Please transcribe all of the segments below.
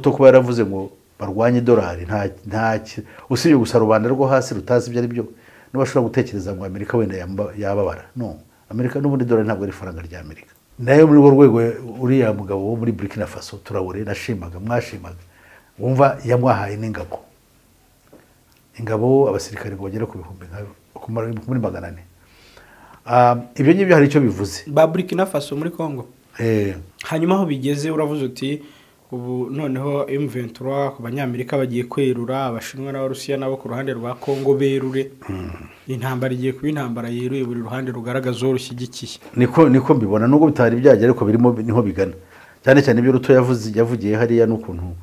Ruto kuba yaravuze ngo barwanye idolari, nta usibye gusa rubanda rwo hasi rutazi ibyo ari byo n'abashobora gutekereza ngo Amerika wenda yababara. No, Amerika n'ubundi idolari ntabwo ari ifaranga rya Amerika. Nayo muri urwo rwego uriya mugabo wo muri Burkina Faso Traoré nashimaga mwashimaga, wumva yamwahaye n'ingabo, ingabo abasirikare ngo bagere ku bihumbi muri 400. Ibyo ngibyo hari icyo bivuze ba Burkina Faso muri Congo. Hanyuma aho bigeze uravuze uti ubu noneho M23 ku banyamerika bagiye kwerura, abashinwa n'abarusiya nabo ku ruhande rwa Congo berure. Intambara igiye kuba intambara yeruye, buri ruhande rugaragaza uwo rushyigikiye. Niko mbibona nubwo bitari byagera ariko birimo niho bigana. Cyane cyane ibyo Ruto yavugiye hariya n'ukuntu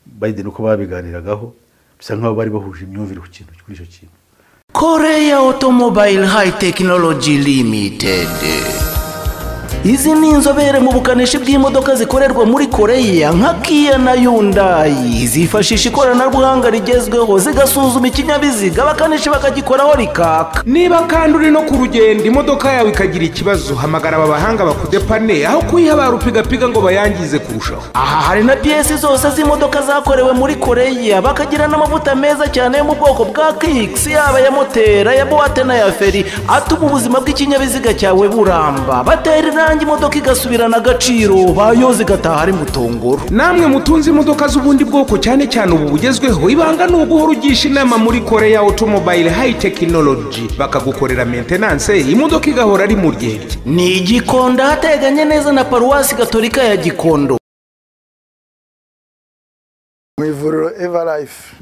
Biden uko babiganiragaho bisa nkaho bari bahuje imyumvire ku kintu kuri icyo kintu. Korea Automobile High Technology Limited. Izi ni inzobere mu bukanishi bw'imodoka zikorerwa muri Korea nka Kia na Hyundai. Zifashisha ikoranabuhanga rigezweho zigasuzuma ikinyabiziga abakanishi bakagikoraho rikaka. Niba kandi uri no ku rugendo imodoka yawe ikagira ikibazo, hamagara aba bahanga bakudepane aho kuyihabara upigapiga ngo bayangize kurushaho. Aha hari na piyesi zose z'imodoka zakorewe muri Korea, bakagira n'amavuta meza cyane yo mu bwoko bwa Kicks, yaba ya moteri, ya boîte na ya feri, atuma ubuzima bw'ikinyabiziga cyawe buramba. Batera irangi imodoka igasubirana agaciro, bayoza igataha ari mutongoro. Namwe mutunze imodoka z'ubundi bwoko cyane cyane ubu bugezweho, ibanga ni uguhora ugisha inama muri Korea Automobile High Technology, bakagukorera maintenance imodoka igahora ari mu ryerye. Ni Gikondo hateganye neza na Paruwasi Gatolika ya Gikondo. Mu ivuriro Everlife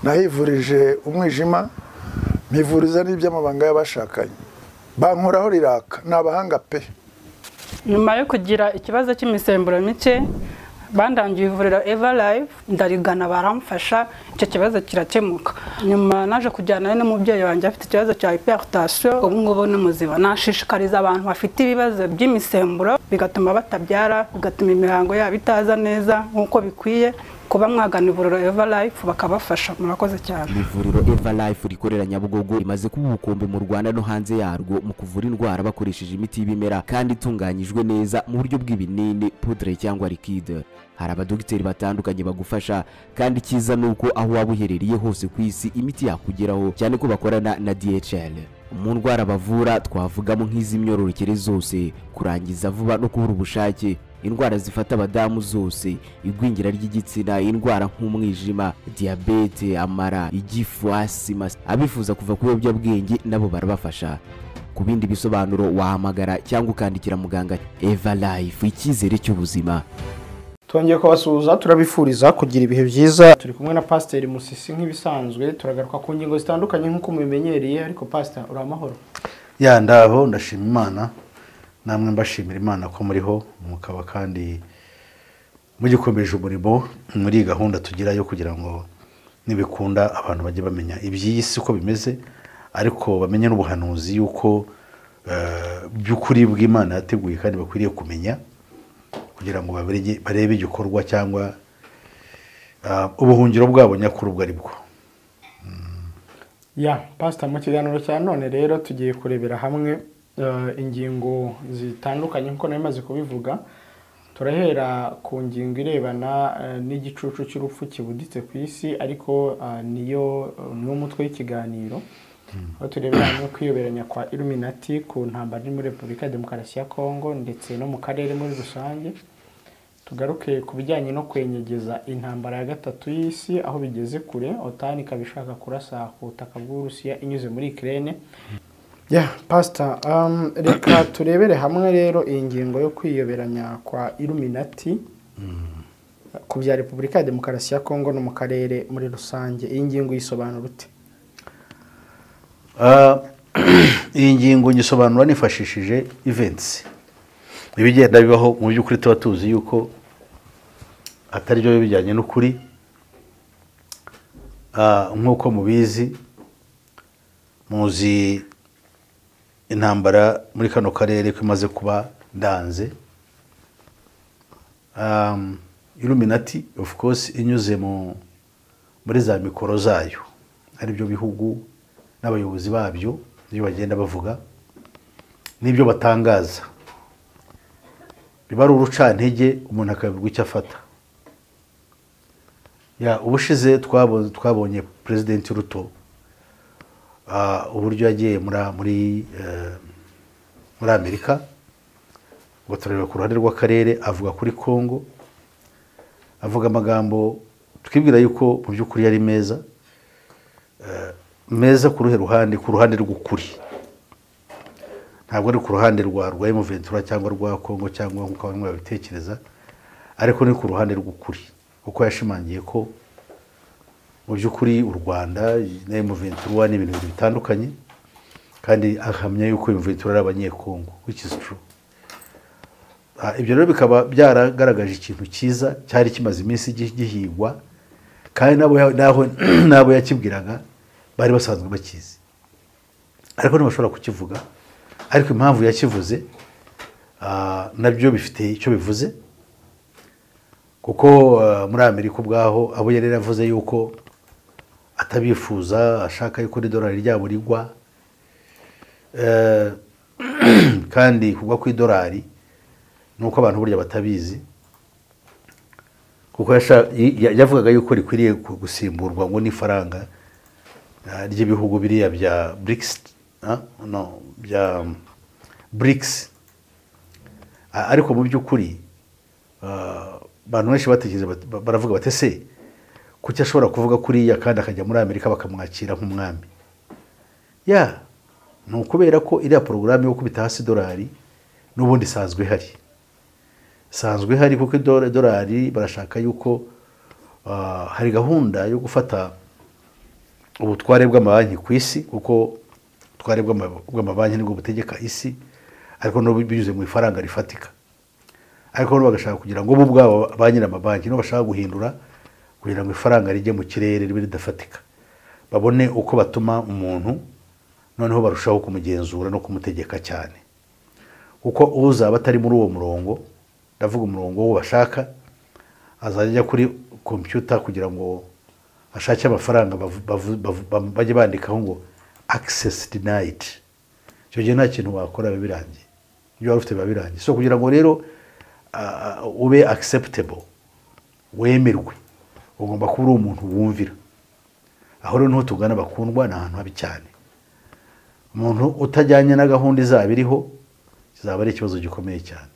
nahivurije umwijima, mpivuriza n'iby'amabanga y'abashakanye, bankoraho riraka, ni abahanga pe. Nyuma yo kugira ikibazo cy'imisemburo mike, bandangiye ivuriro Everlife, ndarigana baramfasha, icyo kibazo kirakemuka. Nyuma naje kujyana n'umubyeyi wanjye afite ikibazo cya hypertension, ubu ngubu ni muzima. Nashishikariza abantu bafite ibibazo by'imisemburo bigatuma batabyara, bigatuma imihango yabo itaza neza nk'uko bikwiye, kuba mwagana ivuriro Everlife bakabafasha. Murakoze cyane. Ivuriro Everlife rikorera Nyabugogo rimaze kuba ubukombe mu Rwanda no hanze yarwo mu kuvura indwara bakoresheje imiti y'ibimera kandi itunganyijwe neza mu buryo bw'ibinini, poudre cyangwa liquide. Hari abadogiteri batandukanye bagufasha, kandi cyiza nuko aho waba uherereye hose ku isi imiti yakugeraho, cyane ko bakorana na DHL. Mu ndwara bavura twavugamo nk'iz'imyororokere zose, kurangiza vuba no kubura ubushake, indwara zifata abadamu zose, igwingira ry'igitsina, indwara nk'umwijima, diabete, amara, igifu, asima. Abifuza kuva ku biyobyabwenge nabo barabafasha. Ku bindi bisobanuro wahamagara cyangwa ukandikira muganga. Everlife, icyizere cy'ubuzima. Twongeye kubasuhuza, turabifuriza kugira ibihe byiza. Turi kumwe na Pasiteri Musisi nk'ibisanzwe, turagaruka ku ngingo zitandukanye nk'uko mubimenyereye. Ariko Pastor, uri amahoro? Ya, ndaho, ndashima Imana. Namwe mbashimira Imana ko muriho, mukaba kandi mugikomeje umurimo muri gahunda tugira yo kugira ngo nibikunda abantu bajye bamenya iby'iyi si uko bimeze, ariko bamenye n'ubuhanuzi yuko by'ukuri bw'Imana yateguye kandi bakwiriye kumenya kugira ngo barebe igikorwa cyangwa ubuhungiro bwabo nyakuri ubwo ari bwo. Ya, Pastor, mu kiganiro cya none rero tugiye kurebera hamwe ingingo zitandukanye nkuko nari kubivuga. Turahera ku ngingo irebana n'igicucu cy'urupfu kibuditse ku isi, ariko niyo n'umutwe w'ikiganiro, aho turebera hamwe kwiyoberanya kwa Illuminati ku ntambara iri muri Repubulika ya Demokarasi ya Kongo ndetse no mu karere muri rusange. Tugaruke ku bijyanye no kwenyegeza intambara ya gatatu y'isi aho bigeze kure, OTAN ikaba ishaka kurasa ku butaka bw'Uburusiya inyuze muri Ukraine. Ya, Pastor, reka turebere hamwe rero iyi ngingo yo kwiyoberanya kwa Illuminati ku bya Repubulika ya Demokarasi ya Kongo no mu karere muri rusange. Iyi ngingo yisobanura ute? Iyi ngingo nyisobanura nifashishije events, ibigenda bibaho. Mu by'ukuri tuba tuzi yuko atari byo bijyanye n'ukuri. Nk'uko mubizi, muzi intambara muri kano karere ko imaze kuba ndanze. Illuminati of course inyuze muri za mikoro zayo, ari byo bihugu n'abayobozi babyo, ibyo bagenda bavuga n'ibyo batangaza biba ari urucantege, umuntu akabirwa icyo afata. Ya, ubushize twabonye President Ruto, uburyo yagiye muri Amerika, ngo tureba ku ruhande rw'akarere, avuga kuri Congo, avuga amagambo twibwira yuko mu by'ukuri yari meza, meza ku ruhe ruhande? Ku ruhande rw'ukuri, ntabwo ari ku ruhande rwa M23 cyangwa rwa Congo cyangwa nk'uko bamwe babitekereza, ariko ni ku ruhande rw'ukuri, kuko yashimangiye ko mu by'ukuri u Rwanda na M23 ni ibintu bitandukanye, kandi ahamya yuko M23 ari Abanyekongo, which is true. Ibyo rero bikaba byaragaragaje ikintu cyiza cyari kimaze iminsi gihigwa, kandi nabo yakibwiraga bari basanzwe bakizi, ariko ntibashobora kukivuga. Ariko impamvu yakivuze nabyo bifite icyo bivuze, kuko muri Amerika ubwaho abo yari yaravuze yuko atabifuza, ashaka yuko idolari ryabo rigwa, kandi kugwa kw'idolari nuko abantu burya batabizi, kuko yavugaga yuko rikwiriye gusimburwa ngo n'ifaranga ry'ibihugu biriya bya BRICS, no bya BRICS. Ariko mu by'ukuri abantu benshi batekereza baravuga bati ese kuki ashobora kuvuga kuriya kandi akajya muri Amerika bakamwakira nk'umwami? Ya, ni ukubera ko iriya porogaramu yo gukubita hasi idolari n'ubundi isanzwe ihari, isanzwe ihari, kuko idolari barashaka yuko hari gahunda yo gufata ubutware bw'amabanki ku isi, kuko ubutware bw'amabanki nibwo butegeka isi, ariko no binyuze mu ifaranga rifatika. Ariko no bagashaka kugira ngo bo ubwabo ba nyir'amabanki no bashaka guhindura kugira ngo ifaranga rijye mu kirere ribe ridafatika, babone uko batuma umuntu noneho barushaho kumugenzura no kumutegeka cyane, kuko uzaba atari muri uwo murongo, ndavuga umurongo wo bashaka, azajya ajya kuri computer kugira ngo ashake amafaranga, bajye bandikaho ngo access denied. Icyo gihe nta kintu wakora, biba birangiye, ibyo wari ufite biba birangiye. So kugira ngo rero ube acceptable, wemerwe, ugomba kuba uri umuntu wumvira. Aho rero niho tugana bakundwa, ni ahantu habi cyane. Umuntu utajyanye na gahunda izaba iriho kizaba ari ikibazo gikomeye cyane.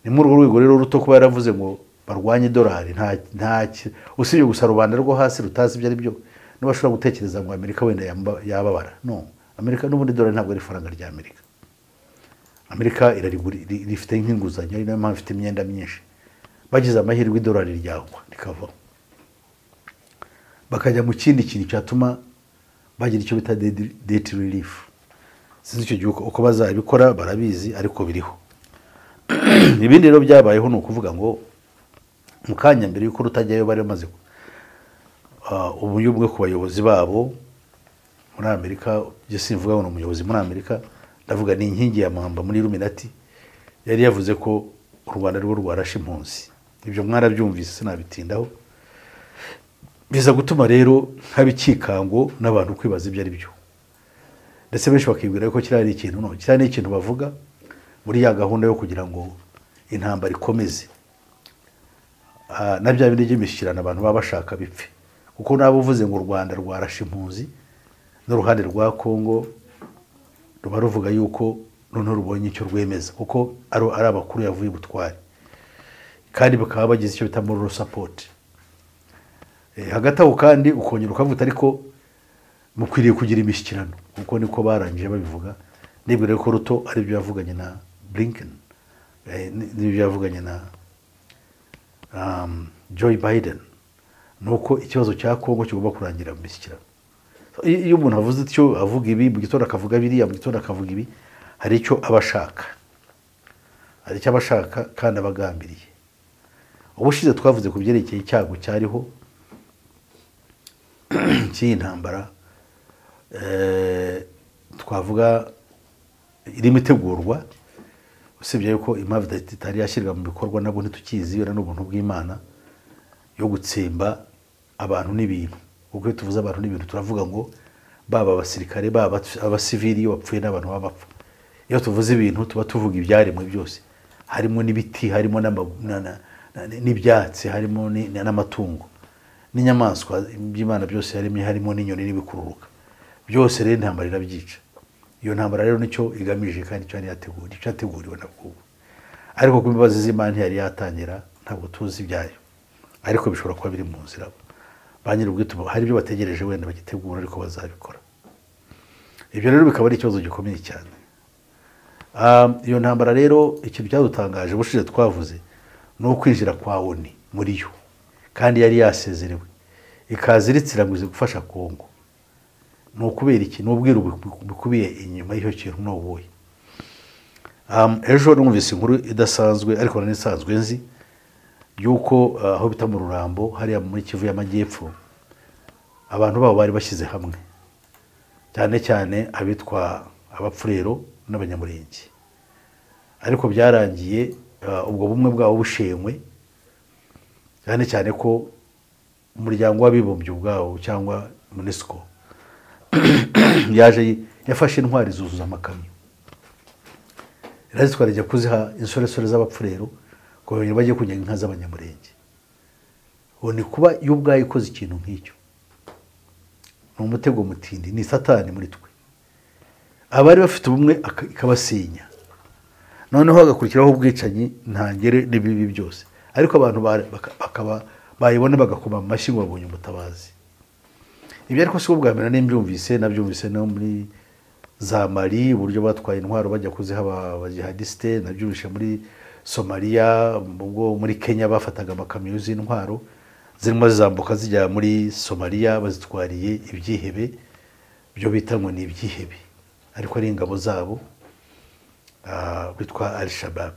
Ni muri urwo rwego rero Ruto kuba yaravuze ngo barwanye idolari, nta usibye gusa rubanda rwo hasi rutazi ibyo ari byo, n'abashobora gutekereza ngo Amerika wenda yababara. No, Amerika n'ubundi idolari ntabwo ari ifaranga rya Amerika. Amerika rifite nk'inguzanyo, ari nayo mpamvu ifite imyenda myinshi. Bagize amahirwe idolari ryagwa rikavaho, bakajya mu kindi kintu cyatuma bagira icyo bita debt relief. Sinzi icyo gihe uko bazabikora, barabizi, ariko biriho. Ibindi rero byabayeho ni ukuvuga ngo mu kanya mbere y'uko rutajyayo bari bamaze uburyo bwo ku bayobozi babo muri Amerika. Njye simvuga ngo ni umuyobozi muri Amerika, ndavuga ni inkingi ya mwamba muri Illuminati, yari yavuze ko u Rwanda rwo rwarashe impunzi. Ibyo mwarabyumvise, sinabitindaho. Biza gutuma rero haba ikikango n'abantu kwibaza ibyo ari byo, ndetse benshi bakibwira ko kiriya ari ikintu, no kiriya ni ikintu bavuga muri ya gahunda yo kugira ngo intambara ikomeze, na bya bindi by'imishyikirano abantu baba bashaka bipfe, kuko nabo uvuze ngo u Rwanda rwarashe impunzi, n'uruhande rwa Congo ruba ruvuga yuko noneho rubonye icyo rwemeza, kuko ari abakuru yavuye ubutwari, kandi bakaba bagize icyo bita moral support. Hagati aho kandi ukongera ukavuga ariko mukwiriye kugira imishyikirano, kuko niko barangije babivuga. Nibwira ko Ruto aribyo yavuganye na Blinken, n'ibyo yavuganye na Joe Biden, nuko ikibazo cya Congo kigomba kurangira mu mishyikirano. Iyo umuntu avuze icyo avuga ibi mu gitondo, akavuga biriya mu gitondo, akavuga ibi, hari icyo aba ashaka, hari icyo aba ashaka kandi aba agambiriye. Ubushize twavuze ku byerekeye icyago cyariho cy'iyi ntambara, twavuga irimo itegurwa, usibye yuko impamvu itari yashyirwa mu bikorwa nabwo ntitukizi, wenda n'ubuntu bw'Imana, yo gutsemba abantu n'ibintu. Kuko iyo tuvuze abantu n'ibintu turavuga ngo baba abasirikare, baba abasivili, iyo bapfuye n'abantu baba bapfa. Iyo tuvuze ibintu tuba tuvuga ibyaremwe byose, harimo n'ibiti, harimo n'ibyatsi, harimo n'amatungo. N'inyamaswa by'Imana byose yaremye, harimo n'inyoni n'ibikururuka byose. Rero intambara irabyica. Iyo ntambara rero nicyo igamije kandi icyo yari yateguwe, icyo yateguriwe na bwubu. Ariko ku imbabazi z'Imana ntiyari yatangira, ntabwo tuzi ibyayo, ariko bishobora kuba biri mu nzira. Ba nyir'ubwite hari ibyo bategereje, wenda bagitegura, ariko bazabikora. Ibyo rero bikaba ari ikibazo gikomeye cyane. Iyo ntambara rero, ikintu cyadutangaje ubushize twavuze ni ukwinjira kwa ONU muri yo, kandi yari yasezerewe, ikaza iritsira ngo ize gufasha Kongo. Ni ukubera iki? Ni ubwiru bukubiye inyuma y'icyo kintu ni ubuhe? Ejo numvise inkuru idasanzwe, ariko nari isanzwe nzi, yuko aho bita mu Rurambo, hariya muri Kivu y'Amajyepfo, abantu babo bari bashyize hamwe, cyane cyane abitwa Abapfurero n'Abanyamurenge. Ariko byarangiye ubwo bumwe bwabo bushenywe, cyane cyane ko Umuryango w'Abibumbye ubwawo cyangwa MONUSCO yaje yafashe intwari zuzuza amakamyo, irazitwara, ijya kuziha insoresore z'Abapfurero ngo bajye kunyaga inka z'Abanyamurenge. Ubu ni kuba iyo ubwayo ikoze ikintu nk'icyo, ni umutego mutindi, ni Satani muri twe. Abari bafite ubumwe ikabasinya, noneho hagakurikiraho ubwicanyi ntangere n'ibibi byose. Ariko abantu bakaba bayibona bagakoma amashyi ngo babonye umutabazi. Ibyo ariko si bwo bwa mbere nimbyumvise, nabyumvise no muri za Mali, uburyo batwaye intwaro bajya kuziha abajihadisite. Nabyumvise muri Somaliya, ubwo muri Kenya bafataga amakamyo z'intwaro zirimo zizambuka zijya muri Somaliya, bazitwariye ibyihebe byo bita ngo ni ibyihebe, ariko ari ingabo zabo bitwa Al Shabab.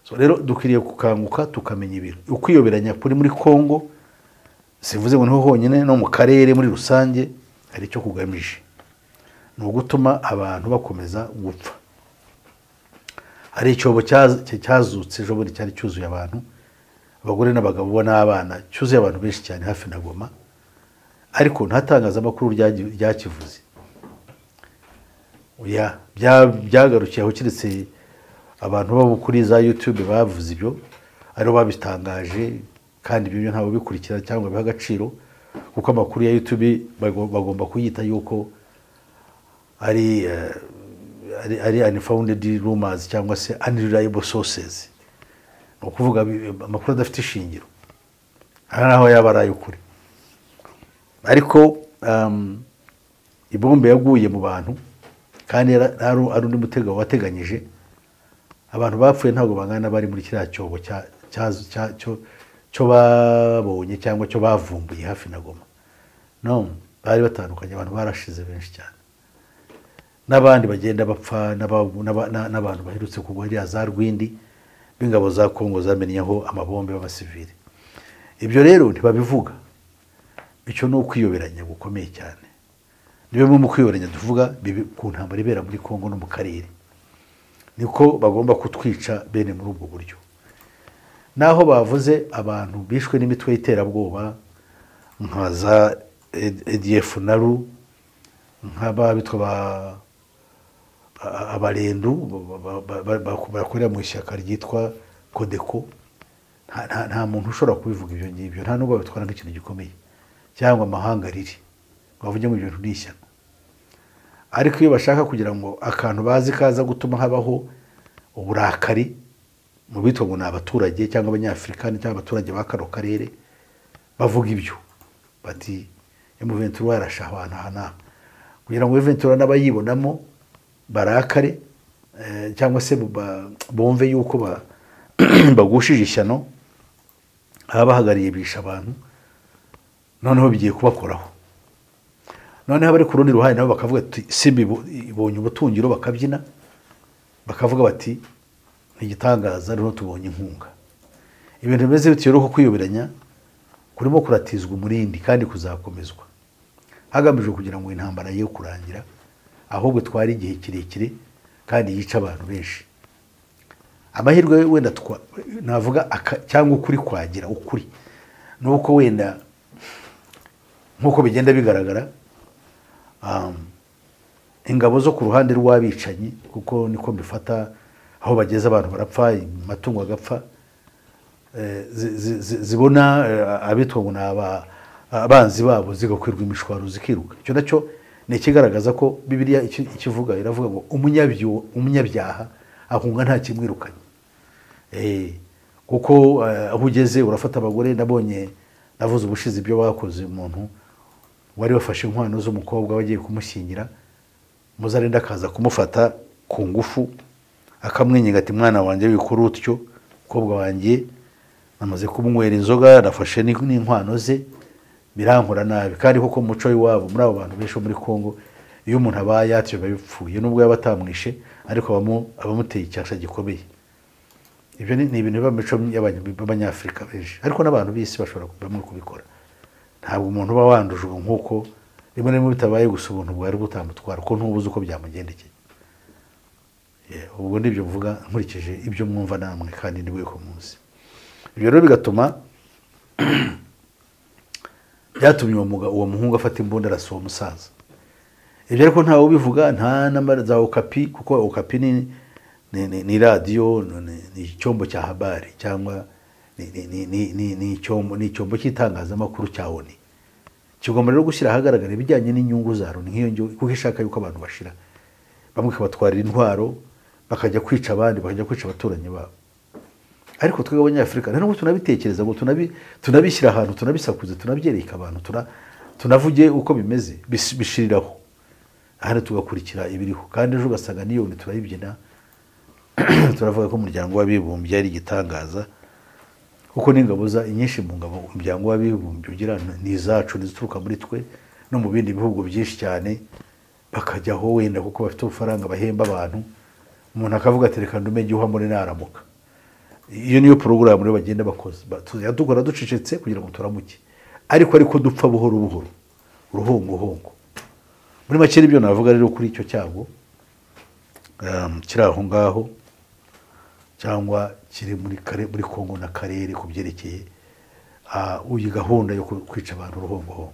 So rero dukwiriye gukanguka, tukamenya ibintu. Ukwiyoberanya kuri muri Congo, sivuze ngo niho honyine, no mu karere muri rusange, hari icyo kugamije, ni ugutuma abantu bakomeza gupfa. Hari icyobo cyazutse ejo bundi, cyari cyuzuye abantu, abagore n'abagabo bo n'abana, cyuzuye abantu benshi cyane hafi na Goma, ariko nta tangazamakuru ryakivuze. Oya, byagarukiye aho, keretse abantu bo kuri za YouTube bavuze ibyo, aribo babitangaje, kandi ibyo ntabwo bikurikira cyangwa biha agaciro, kuko amakuru ya YouTube bagomba kuyita yuko ari unfounded rumors cyangwa se unreliable sources, ni ukuvuga amakuru adafite ishingiro, hari naho yaba ari ay'ukuri. Ariko ibombe yaguye mu bantu, kandi ari undi mutego wateganyije. Abantu bapfuye ntabwo bangana bari muri kiriya cyobo cyo babonye cyangwa cyo bavumbuye hafi na Goma. No bari batandukanye, abantu barashize benshi cyane, n'abandi bagenda bapfa, n'abantu baherutse kugwa hariya za Rwindi b'ingabo za Kongo zamennyeho amabombe b'abasivili. Ibyo rero ntibabivuga. Icyo ni ukwiyoberanya gukomeye cyane, ni bimwe mu kwiyoberanya tuvuga ku ntambara ibera muri Kongo no mu karere. Niko bagomba kutwica bene muri ubwo buryo. Naho bavuze abantu bishwe n'imitwe y'iterabwoba nka za ADF NALU, nk'abitwa Abarendu bakorera mu ishyaka ryitwa CODECO, nta muntu ushobora kubivuga ibyo ngibyo, nta nubwo babitwara nk'ikintu gikomeye cyangwa amahanga riri ngo bavuge ngo ibyo bintu ni ishyano. Ariko iyo bashaka kugira ngo akantu bazi kaza gutuma habaho uburakari mu bitwa ngo ni abaturage cyangwa Abanyafurika cyangwa abaturage ba kano karere, bavuga ibyo bati M23 yarashe abantu aha n'aha, kugira ngo M23 n'abayibonamo barakare, cyangwa se bumve yuko bagushije ishyano, ababahagarariye bisha abantu, noneho bigiye kubakoraho. Noneho abari ku rundi ruhande nabo bakavuga ati Simba ibonye ubutungiro, bakabyina, bakavuga bati ni igitangaza, rero tubonye inkunga. Ibintu bimeze bityo rero, ko kwiyoberanya kurimo kuratizwa umurindi kandi kuzakomezwa, hagamijwe kugira ngo intambara ye kurangira, ahubwo twari igihe kirekire kandi yica abantu benshi. Amahirwe wenda navuga cyangwa ukuri kwagira ukuri ni uko wenda nk'uko bigenda bigaragara, ingabo zo ku ruhande rw'abicanyi, kuko niko mbifata, aho bageze abantu barapfa, amatungo agapfa. zibona abitwa ngo abanzi babo zigakwirwa imishwaro zikiruka. Icyo nacyo ni ikigaragaza ko Bibiliya ikivuga, iravuga ngo umunyabyaha ahunga nta kimwirukanye. Kuko aho ugeze urafata abagore. Nabonye navuze ubushize ibyo bakoze umuntu wari wafashe inkwano z'umukobwa wagiye kumushyingira, Muzarenda akaza kumufata ku ngufu akamwinginga ati mwana wanjye wikuru utyo, umukobwa wanjye namaze kumunywera inzoga, nafashe n'inkwano ze, birankora nabi. Kandi koko muco w'iwabo muri abo bantu benshi bo muri Kongo, iyo umuntu abaye atyo biba bipfuye, nubwo yaba atamwishe ariko abamuteye icyasha gikomeye. Ibyo ni ibintu biba mu mico y'Abanyafurika benshi, ariko n'abantu b'isi bashobora bamwe kubikora. Ntabwo umuntu uba wandujwe nk'uko rimwe na rimwe bitabaye gusa ubuntu bwari butamutwara, ko ntubuze uko byamugendekeye. Ubwo nibyo mvuga nkurikije ibyo mwumva namwe kandi ni ko muzi. Ibyo rero bigatuma byatumye uwo muhungu afata imbunda arasa uwo musaza. Ibyo ariko ntawe ubivuga, nta namba za Okapi, kuko Okapi ni radiyo, ni icyombo cya habari cyangwa ni icyombo cy'itangazamakuru cya ONU. Kigomba rero gushyira ahagaragara ibijyanye n'inyungu za Loni nk'iyo ngiyo, kuko ishaka yuko abantu bashira, bamwe ikabatwarira intwaro bakajya kwica abandi, bakajya kwica abaturanyi babo. Ariko twebwe Abanyafurika nta nubwo tunabitekereza ngo tunabishyira ahantu, tunabisakuze, tunabyereka abantu, tunavuge uko bimeze, bishiriraho ahandi tugakurikira ibiriho. Kandi ejo ugasanga n'iyo turayibyina, turavuga ko umuryango w'abibumbye ari igitangaza, kuko n'ingabo inyinshi mu ngabo umuryango w'abibumbye ugira ni izacu, n'izituruka muri twe no mu bindi bihugu byinshi cyane, bakajyaho wenda kuko bafite ubufaranga bahemba abantu. Umuntu akavuga ati reka ndume igihuha muri naramuka. Iyo niyo porogaramu rero bagenda bakoze, tuzajya dukora ducecetse kugira ngo turamuke, ariko dupfa buhoro buhoro, uruhongohongo. Muri make nibyo navuga rero kuri icyo cyago kiri aho ngaho cyangwa kiri muri Kongo na karere ku byerekeye uyi gahunda yo kwica abantu uruhongohongo.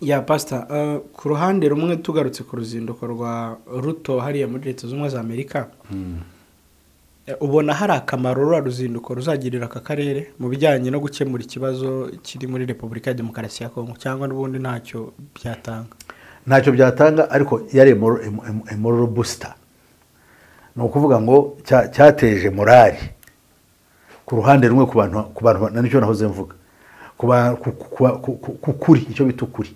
Ya pastor, ku ruhande rumwe tugarutse ku ruzinduko rwa Ruto hariya muri Leta Zunze Ubumwe za Amerika, ubona hari akamaro rwa ruzinduko ruzagirira aka karere mu bijyanye no gukemura ikibazo kiri muri Repubulika ya Demokarasi ya Kongo, cyangwa n'ubundi ntacyo byatanga? Ntacyo byatanga, ariko yari moral booster. Ni ukuvuga ngo cyateje morali ku ruhande rumwe ku bantu, nicyo nahoze mvuga ku kuri, icyo bita ukuri.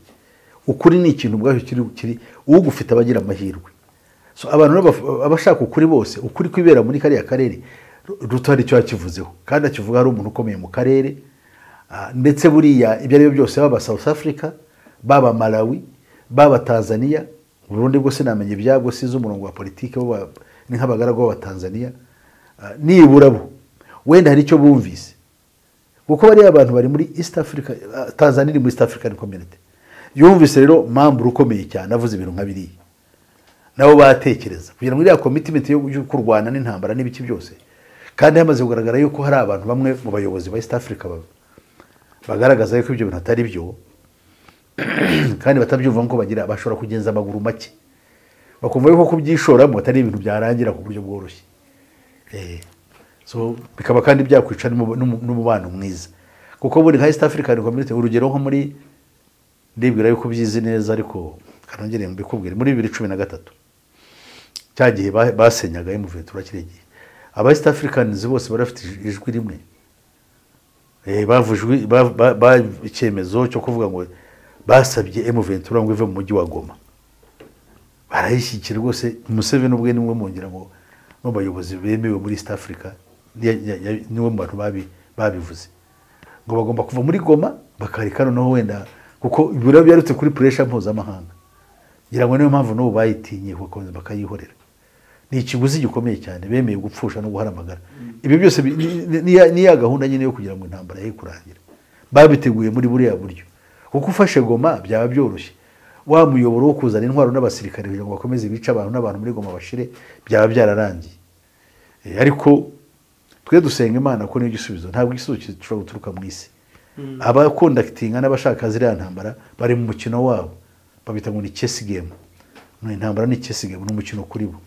Ukuri ni ikintu ubwacyo kiri ugufite abagira amahirwe. So abantu abashaka ukuri bose, ukuri kwibera muri kariya karere, Ruto hari icyo yakivuzeho, kandi akivuga ari umuntu ukomeye mu karere. Ndetse buriya ibyo ari byo byose, baba South Africa, baba Malawi, baba Tanzania, Burundi bwo sinamenye ibyabwo, size umurongo wa politike bo ni nk'abagaragu b'aba Tanzania, nibura bo wenda hari icyo bumvise, kuko bariya abantu bari muri East Africa, Tanzania iri muri East African Community. Yumvise rero mambura ukomeye cyane avuze ibintu nka biriya, nabo batekereza kugira ngo iriya commitment yo kurwana n'intambara n'ibiki byose. Kandi hamaze kugaragara yuko hari abantu bamwe mu bayobozi ba East Africa bagaragaza yuko ibyo bintu atari byo, kandi batabyumva nko bagira, bashobora kugenza amaguru make, bakumva yuko kubyishoramo atari ibintu byarangira ku buryo bworoshye. So bikaba kandi byakwica n'umubano mwiza, kuko buri nka East African Community, urugero nko muri, ndibwira yuko byizi neza ariko kanongere mbikubwire, muri 2013 cyagihe basenyaga M23 kiriya gihe, aba East Africans bose barafite ijwi rimwe, bavujwe icyemezo cyo kuvuga ngo basabye M23 ngo ive mu mujyi wa Goma, barayishyikira rwose. Museveni ubwe nimwe mongera ngo mu bayobozi bemewe muri East Africa, niwe mu bantu babivuze ngo bagomba kuva muri Goma bakareka noneho wenda, kuko ibiro byarutse kuri pressure mpuzamahanga. Ngira ngo niyo mpamvu n'ubu bayitinye kuko bakayihorera. Ni ikiguzi gikomeye cyane bemeye gupfusha no guharamagara. Ibyo byose ni ya gahunda nyine yo kugira ngo intambara ye kurangira. Babiteguye muri buriya buryo, kuko ufashe Goma byaba byoroshye, wa muyoboro wo kuzana intwaro n'abasirikare kugira ngo bakomeze bica abantu n'abantu muri Goma bashire, byaba byararangiye. Ariko twe dusenga Imana ko niyo gisubizo, ntabwo igisubizo gishobora guturuka mu isi. Abakondakitinga n'abashaka ziriya ntambara bari mu mukino wabo, babita ngo ni chess game. Ni intambara, ni chess game, ni umukino kuri bo.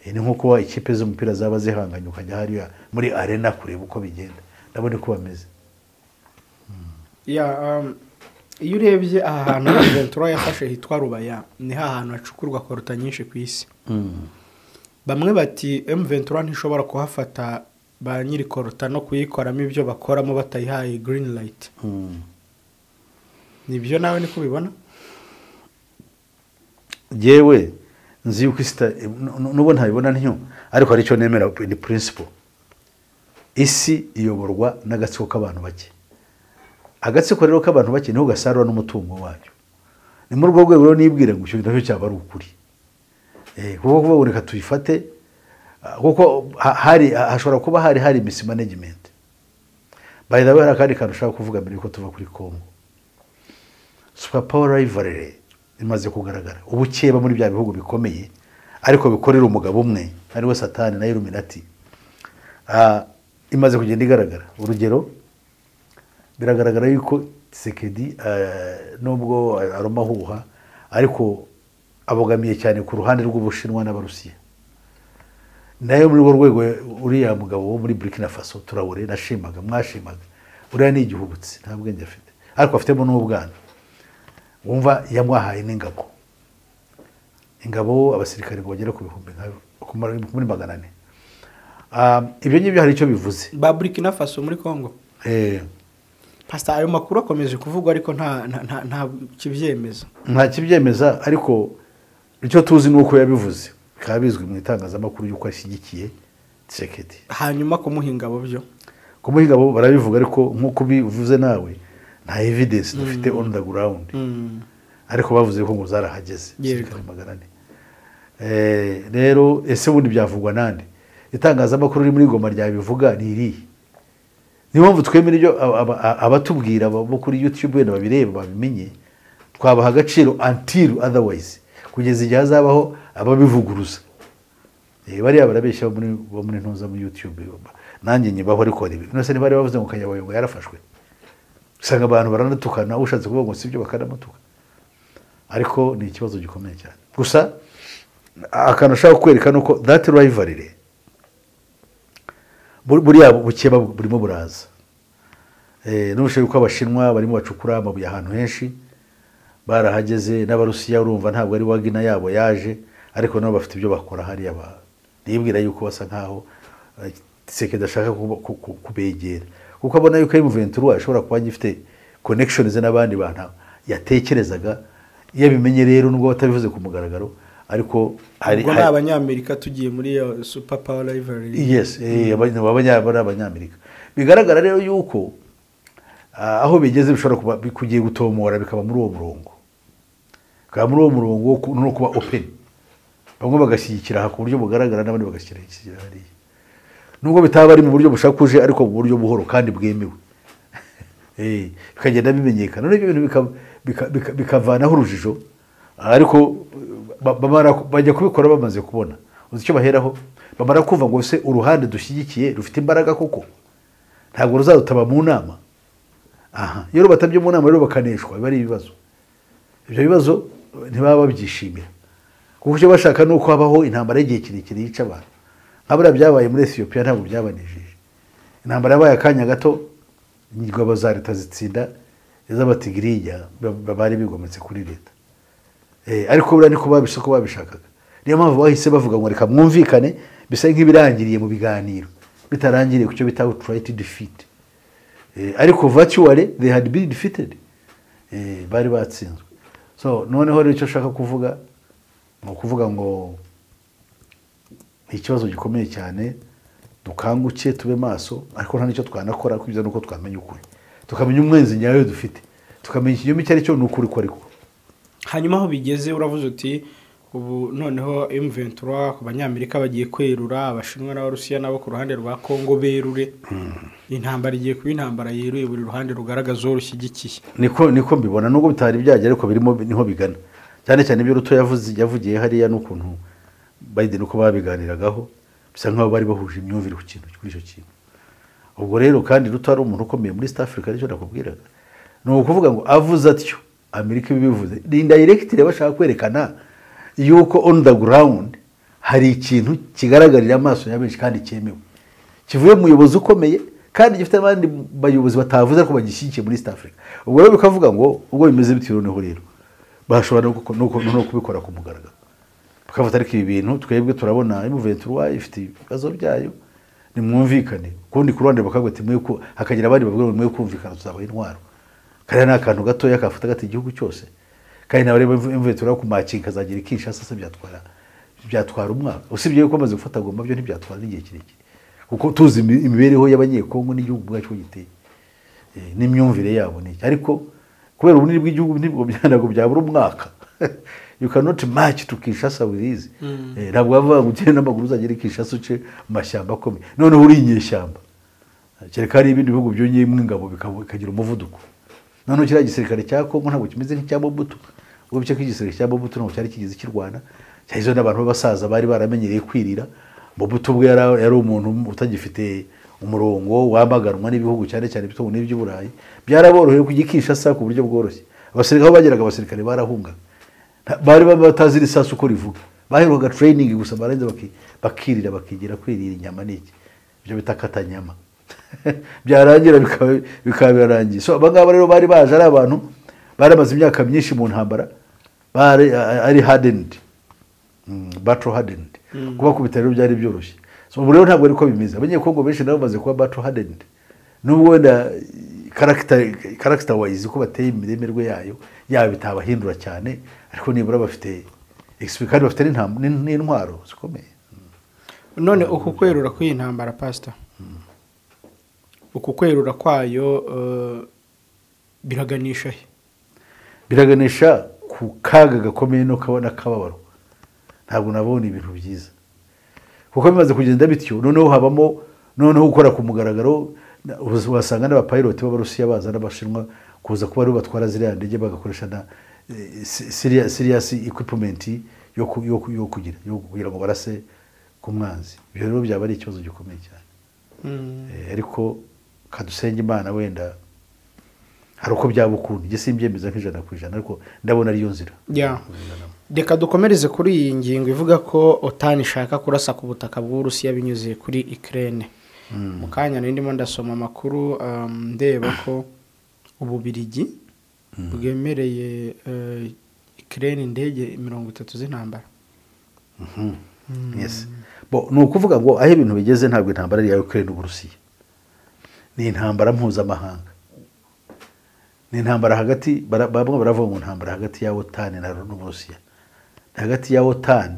Ni nko kuba ikipe z'umupira zaba zihanganye ukajya hariya muri arena kureba uko bigenda, ndabona uko bameze. Iyo urebye aha hantu M23 yafashe hitwa Rubaya, ni hantu hacukurwa koruta nyinshi ku isi. Bamwe bati M23 ntishobora kuhafata ba nyiri koruta no kuyikoramo ibyo bakoramo batayihaye green light. Nibyo nawe niko ubibona? Jewe nzi yuko isi nubwo ntabibona ntyo, ariko hari icyo nemera ni principle. Isi iyoborwa n'agatsiko k'abantu bake. Agatsiko rero k'abantu bake niho gasarura n'umutungo wayo. Ni muri urwo rwego rero nibwira ngo icyo nacyo cyaba ari ukuri. Kuko kuvuga reka tuyifate, kuko hari hashobora kuba hari mismanagement. By the way, hari akandi kantu ushaka kuvuga mbere yuko tuva kuri Congo. Super power rivalry imaze kugaragara. Ubukeba muri bya bihugu bikomeye ariko bikorera umugabo umwe ari we Satani na Illuminati. Imaze kugenda igaragara. Urugero, biragaragara yuko Tshisekedi nubwo aromahuha ariko abogamiye cyane ku ruhande rw'Ubushinwa n'Abarusiya. Nayo muri urwo rwego uriya mugabo wo muri Burkina Faso Traoré nashimaga mwashimaga, uriya ni igihubutsi nta bwenge afite, ariko afitemo n'ubwana. Wumva yamwahaye n'ingabo, ingabo abasirikare ngo bagere ku bihumbi muri 400. Ibyo ngibyo hari icyo bivuze. Ba Burkina Faso muri Congo. Pastor, ayo makuru akomeje kuvugwa ariko nta kibyemeza. Nta kibyemeza, ariko icyo tuzi ni uko yabivuze, bikaba bizwi mu itangazamakuru yuko ashyigikiye Tshisekedi. Hanyuma kumuha ingabo byo? Kumuha ingabo barabivuga, ariko nk'uko ubivuze nawe nta evidence dufite on the ground. Ariko bavuze ko ngo zarahageze abasirikare 400. Rero ese ubundi byavugwa nande? Itangazamakuru riri muri Goma ryabivuga ni irihe? Niyo mpamvu twemera ibyo abatubwira bo kuri YouTube wenda babireba babimenye, twabaha agaciro until otherwise, kugeza igihe hazabaho ababivuguruza. Bariya barabeshya bo muri ntuza muri YouTube, nanjye nyibaho ariko ari ibintu. None bari bavuze ngo Kanyabayonga yarafashwe, usanga abantu baranatukana, ushatse kuvuga ngo sibyo bakanamutuka. Ariko ni ikibazo gikomeye cyane. Gusa akantu ushaka kwereka nuko that rivalry buriya bukeba burimo buraza. N'ubushobozi ko Abashinwa barimo bacukura amabuye ahantu henshi barahageze, n'Abarusiya urumva ntabwo ari wagina yabo yaje, ariko nabo bafite ibyo bakora hariya. Nibwira yuko basa nkaho Tshisekedi ashaka kubegera, kuko abona yuko M23 ashobora kuba agifite connections n'abandi bantu yatekerezaga. Iyo abimenye rero nubwo batabivuze ku mugaragaro, ariko hari ubwo ni Abanyamerika tugiye muri super power rivalry. Yes, Abanyamerika. Bigaragara rero yuko aho bigeze bishobora kuba bikugiye gutomora bikaba muri uwo murongo. Bikaba muri uwo murongo no kuba open. Bamwe bagashyigikira ku buryo bugaragara n'abandi bagashyigikira hariya. Nubwo bitaba ari mu buryo bushakuje ariko mu buryo buhoro kandi bwemewe. Bikagenda bimenyekana. None ibyo bintu bikavanaho urujijo, ariko bajya kubikora bamaze kubona. Uzi icyo baheraho? Bamara kuva ngo se uruhande dushyigikiye rufite imbaraga koko, ntabwo ruzadutaba mu nama. Aha, iyo batabye mu nama rero bakaneshwa, biba ari ibibazo. Ibyo bibazo ntibaba babyishimira, kuko icyo bashaka ni uko habaho intambara y'igihe kirekire yica abantu. Nka buriya byabaye muri Ethiopia ntabwo byabanejeje. Intambara yabaye akanya gato, ingabo za leta zitsinda iz'abatigiriya bari bigometse kuri leta. Ariko buriya niko babishaka babishakaga. Niyo mpamvu bahise bavuga ngo reka mwumvikane, bisa nk'ibirangiriye mu biganiro, bitarangiriye ku cyo bita outright defeat. Ariko virtually they had been defeated. Bari batsinzwe. So noneho rero icyo nshaka kuvuga ni ukuvuga ngo ikibazo gikomeye cyane, dukanguke tube maso, ariko nta nicyo twanakora kugeza nuko twamenya ukuri, tukamenya umwenzi nyawe dufite, tukamenya ikinyoma icyo ari cyo n'ukuri ko ariko. Hanyuma aho bigeze uravuze uti ubu noneho M23 ku Banyamerika bagiye kwerura, Abashinwa n'Abarusiya nabo ku ruhande rwa Congo berure. Intambara igiye kuba intambara yeruye, buri ruhande rugaragaza uwo rushyigikiye. Niko mbibona, nubwo bitari byagera ariko birimo niho bigana. Cyane cyane ibyo Ruto yavugiye hariya n'ukuntu Biden uko babiganiragaho, bisa nkaho bari bahuje imyumvire ku kintu kuri icyo kintu. Ubwo rero kandi Ruto ari umuntu ukomeye muri East Africa, aricyo nakubwiraga. Ni ukuvuga ngo avuze atyo, Amerika ibivuze ni indirectly bashaka kwerekana yuko on the ground Hari ikintu kigaragarira amaso ya benshi kandi cyemewe, kivuye mu muyobozi ukomeye kandi gifite abandi bayobozi batavuze ariko bagishyigikiye muri East Africa. Ubwo rero bikavuga ngo ubwo bimeze bityo, noneho rero bashobora no kubikora ku mugaragaro, bakafata ariko ibi bintu twebwe turabona M23 ifite ibibazo byayo, nimwumvikane. Kundi ku ruhande bakavuga ati mwe ko, hakagira abandi bavuga ngo mwe kumvikana tuzabaha intwaro. Kariya ni akantu gatoya kafata gati igihugu cyose, kandi nawe reba M23 ku makinga kazagira Kinshasa, se byatwara umwaka? Usibye yuko bamaze gufata Goma, byo ntibyatwara n'igihe kirekire, kuko tuzi imibereho y'Abanyekongo n'igihugu ubwacyo giteye, n'imyumvire yabo n'iki. Ariko kubera ubunini bw'igihugu nibwo ntabwo byabura umwaka. You cannot march to Kinshasa with ease. Ntabwo bavuga ngo ugende n'amaguru uzagere i Kinshasa uce mu mashyamba akomeye, noneho uri inyeshyamba. Kereka hari ibindi bihugu byongeyemo ingabo bikagira umuvuduko. Noneho kiriya gisirikare cya Kongo ntabwo kimeze nk'icya Mobutu. Ubwo bice k'igisirikare cya Mobutu ntabwo cyari kigeze kirwana, cyahizwe n'abantu b'abasaza bari baramenyereye kwirira. Mobutu ubwe yari umuntu utagifite umurongo, wamaganwa n'ibihugu cyane cyane ibitungo n'iby'Uburayi. Byaraboroheye kujya i Kinshasa ku buryo bworoshye. Abasirikare aho bageraga, abasirikare barahungaga. Bari batazi irisasu uko rivuga, baherukaga training gusa, barangiza bakirira, bakigira kwirira inyama n'iki, ibyo bita katanyama, byarangira bikaba birarangiye. So aba ngaba rero bari baje ari abantu bari bamaze imyaka myinshi mu ntambara, bari ari hardened, battle hardened. Kubakubita rero byari byoroshye. So ubu rero ntabwo ariko bimeze. Abanyekongo benshi nabo bamaze kuba battle hardened, nubwo wenda character wise uko bateye, imiremerwe yayo yaba bitabahindura cyane, ariko nibura bafite experience kandi bafite n'intwaro zikomeye. None uku kwerura kw'iyi ntambara, pastor, uku kwerura kwayo biraganisha he? Biraganisha ku kaga gakomeye no kabona akababaro. Ntabwo nabona ibintu byiza, kuko bimaze kugenda bityo, noneho habamo noneho gukora ku mugaragaro. Wasanga n'abapiloti b'Abarusiya baza n'Abashinwa kuza kuba aribo batwara ziriya ndege, bagakoresha na serious equipment yo kugira ngo barase ku mwanzi. Ibyo rero byaba ari ikibazo gikomeye cyane. Ariko kadusenge Imana, wenda hari uko byaba ukundi. Njye simbyemeza nk'100%, ariko ndabona ariyo nzira. Ya. Reka dukomereze kuri iyi ngingo ivuga ko OTAN ishaka kurasa ku butaka bw'Uburusiya binyuze kuri Ukraine. Mu kanya nari ndimo ndasoma amakuru, ndeba ko Ububirigi bwemereye Ukraine indege 30 z'intambara. Yes. Bo ni ukuvuga ngo aho ibintu bigeze, ntabwo intambara ari iya Ukraine n'Uburusiya, ni intambara mpuzamahanga, ni intambara hagati bamwe baravuga ngo intambara hagati ya OTAN na n'Uburusiya, ni hagati ya OTAN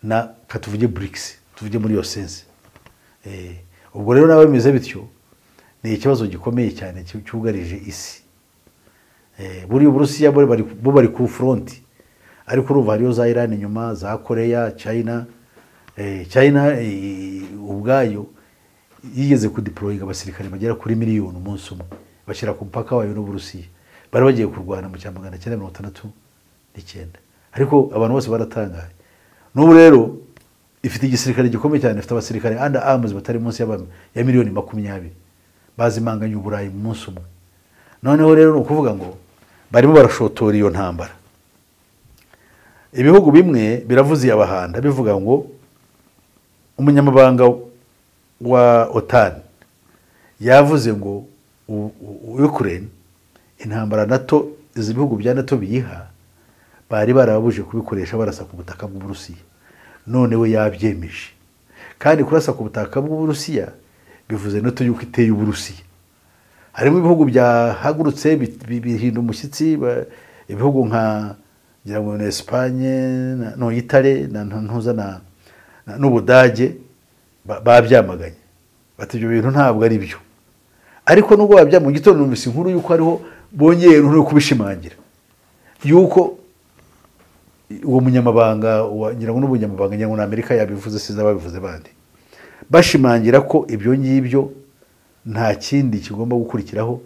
na katuvuge BRICS, tuvuge muri iyo sense. Ubwo rero nawe bimeze bityo, ni ikibazo gikomeye cyane cyugarije isi. Buriya Uburusiya bo bari ku front, ariko urumva hariyo za Iran inyuma, za Korea, China. China ubwayo yigeze kudeployinga abasirikare bagera kuri miliyoni umunsi umwe, bashyira ku mupaka wayo n'Uburusiya. Bari bagiye kurwana mu cya 969, ariko abantu bose baratangaye. N'ubu rero ifite igisirikare gikomeye cyane, ifite abasirikare under arms batari munsi ya miliyoni 20, bazimanganya Uburayi mu munsi umwe. Noneho rero ni ukuvuga ngo barimo barashotora iyo ntambara. Ibihugu bimwe biravuze iyabahanda, bivuga ngo umunyamabanga wa OTAN yavuze ngo Ukraine intambara NATO, izi bihugu bya NATO biyiha, bari barababuje kubikoresha barasa ku butaka bw'Uburusiya, none we yabyemeje. Kandi kurasa ku butaka bw'Uburusiya bivuze NATO yuko iteye Uburusiya. Harimo ibihugu byahagurutse bihinda umushyitsi, ibihugu nka ngira ngo ni Espagne no Italy na ntuza n'Ubudage babyamaganye, bati ibyo bintu ntabwo ari byo. Ariko nubwo babyamaganye, mu gitondo numvise inkuru yuko hariho bongeye no kubishimangira yuko uwo munyamabanga ngira ngo n'ubunyamabanga, ngira ngo ni Amerika yabivuze, siza babivuze bandi, bashimangira ko ibyo ngibyo nta kindi kigomba gukurikiraho,